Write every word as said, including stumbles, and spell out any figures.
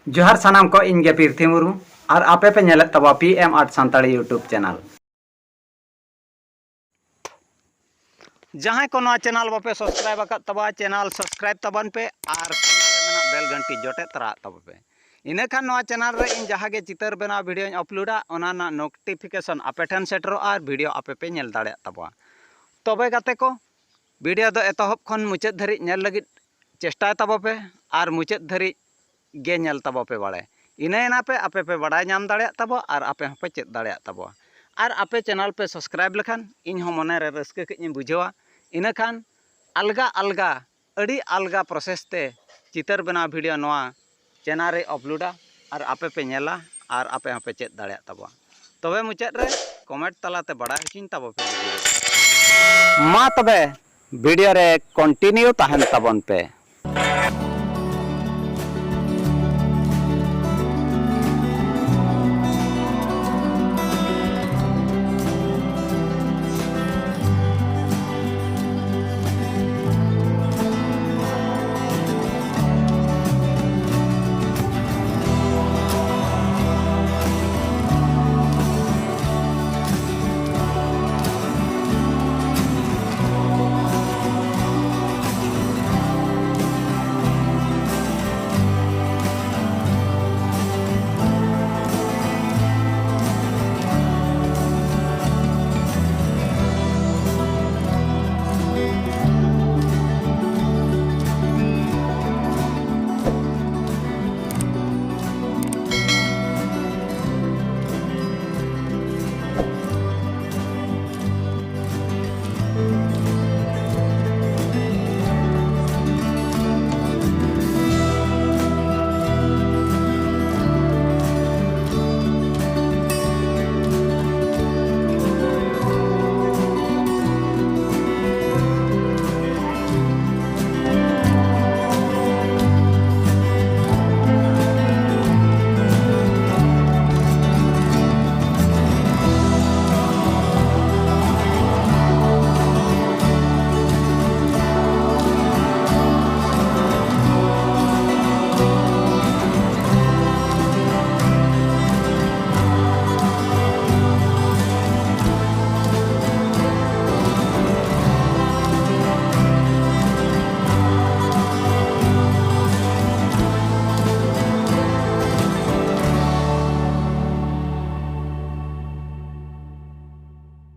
ᱡᱚᱦᱟᱨ ᱥᱟᱱᱟᱢ ᱠᱚ, ᱤᱧ ᱜᱮ ᱯᱤᱨᱛᱷᱤ ᱢᱩᱨᱢᱩ ᱟᱨ ᱟᱯᱮ ᱯᱮ ᱧᱮᱞᱮᱫ ᱛᱟᱵᱚᱱᱟ P M art Santali YouTube channel. ᱡᱟᱦᱟᱸᱭ ᱠᱚ ᱱᱚᱣᱟ ᱪᱮᱱᱮᱞ ᱵᱟᱯᱮ ᱥᱟᱵᱥᱠᱨᱟᱭᱤᱵ ᱟᱠᱟᱫ ᱛᱟᱵᱚᱱᱟ, ᱪᱮᱱᱮᱞ ᱥᱟᱵᱥᱠᱨᱟᱭᱤᱵ ᱛᱟᱵᱚᱱ ᱯᱮ ᱟᱨ ᱥᱟᱢᱟᱝ ᱨᱮ ᱢᱮᱱᱟᱜ ᱵᱮᱞ ᱜᱷᱟᱱᱴᱤ ᱡᱚᱴᱮᱫ ᱛᱚᱨᱟ ᱟᱜ ᱛᱟᱵᱚᱱ ᱯᱮ᱾ ᱤᱱᱟᱹᱠᱷᱟᱱ ᱱᱚᱣᱟ ᱪᱮᱱᱮᱞ ᱨᱮ ᱤᱧ ᱡᱟᱦᱟᱸ ᱜᱮ ᱪᱤᱛᱟᱹᱨ ᱵᱮᱱᱟᱣ ᱵᱷᱤᱰᱤᱭᱳᱧ ᱟᱯᱞᱳᱰᱟ, ᱚᱱᱟ ᱨᱮᱱᱟᱜ ᱱᱳᱴᱤᱯᱷᱤᱠᱮᱥᱚᱱ ᱟᱯᱮ ᱴᱷᱮᱱ ᱥᱮᱴᱮᱨᱚᱜᱼᱟ ᱟᱨ ᱵᱷᱤᱰᱤᱭᱳ ᱟᱯᱮ ᱯᱮ ᱧᱮᱞ ᱫᱟᱲᱮᱭᱟᱜ ᱛᱟᱵᱚᱱᱟ᱾ ᱛᱚᱵᱮ ᱜᱟᱛᱮ ᱠᱚ, ᱵᱷᱤᱰᱤᱭᱳ ᱫᱚ ᱮᱛᱚᱦᱚᱵ ᱠᱷᱚᱱ ᱢᱩᱪᱟᱹᱫ ᱫᱷᱟᱹᱨᱤᱡ ᱧᱮᱞ ᱞᱟᱹᱜᱤᱫ ᱪᱮᱥᱴᱟᱭ ᱛᱟᱵᱚ ᱯᱮ ᱟᱨ ᱢᱩᱪᱟᱹᱫ ᱫᱷᱟᱹᱨᱤᱡ ᱜᱮ ᱧᱮᱞ ᱛᱟᱵᱚ ᱯᱮ ᱵᱟᱲᱟᱭ᱾ ᱤᱱᱟᱹᱭᱮᱱᱟ ᱯᱮ, ᱟᱯᱮ ᱯᱮ ᱵᱟᱲᱟᱭ ᱧᱟᱢ ᱫᱟᱲᱮᱭᱟᱜ ᱛᱟᱵᱚ ᱟᱨ ᱟᱯᱮ ᱦᱚᱸᱯᱮ ᱪᱮᱫ ᱫᱟᱲᱮᱭᱟᱜ ᱛᱟᱵᱚ᱾ ᱟᱨ ᱟᱯᱮ ᱪᱮᱱᱮᱞ ᱯᱮ ᱥᱟᱵᱥᱠᱨᱟᱭᱤᱵ ᱞᱮᱠᱷᱟᱱ ᱤᱧ ᱦᱚᱸ ᱢᱚᱱᱮ ᱨᱮ ᱨᱟᱹᱥᱠᱟᱹ ᱠᱟᱹᱡ ᱤᱧ ᱵᱩᱡᱷᱟᱹᱣᱟ᱾ ᱤᱱᱟᱹᱠᱷᱟᱱ ᱟᱞᱜᱟ ᱟᱞᱜᱟ, ᱟᱹᱰᱤ ᱟᱞᱜᱟ ᱯᱨᱚᱥᱮᱥ ᱛᱮ ᱪᱤᱛᱟᱹᱨ ᱵᱮᱱᱟᱣ ᱵᱷᱤᱰᱤᱭᱳ ᱱᱚᱣᱟ ᱪᱮᱱᱮᱞ ᱨᱮ ᱟᱯᱞᱳᱰᱟ ᱟᱨ ᱟᱯᱮ ᱯᱮ ᱧᱮᱞᱟ ᱟᱨ ᱟᱯᱮ ᱦᱚᱸᱯᱮ ᱪᱮᱫ ᱫᱟᱲᱮᱭᱟᱜ ᱛᱟᱵᱚᱣᱟ᱾ ᱛᱚᱵᱮ ᱢᱩᱪᱟᱹᱫ ᱨᱮ ᱠᱚᱢᱮᱱᱴ ᱛᱟᱞᱟᱛᱮ ᱵᱟᱲᱟᱭ ᱦᱚᱪᱚᱧ ᱛᱟᱵᱚ ᱯᱮ ᱵᱷᱤᱰᱤᱭᱳ ᱨᱮ᱾ ᱢᱟ ᱛᱚᱵᱮ ᱵᱷᱤᱰᱤᱭᱳ ᱨᱮ ᱠᱚᱱᱴᱤᱱᱤᱭᱩ ᱛᱟᱦᱮᱱ ᱛᱟᱵᱚᱱ ᱯᱮ᱾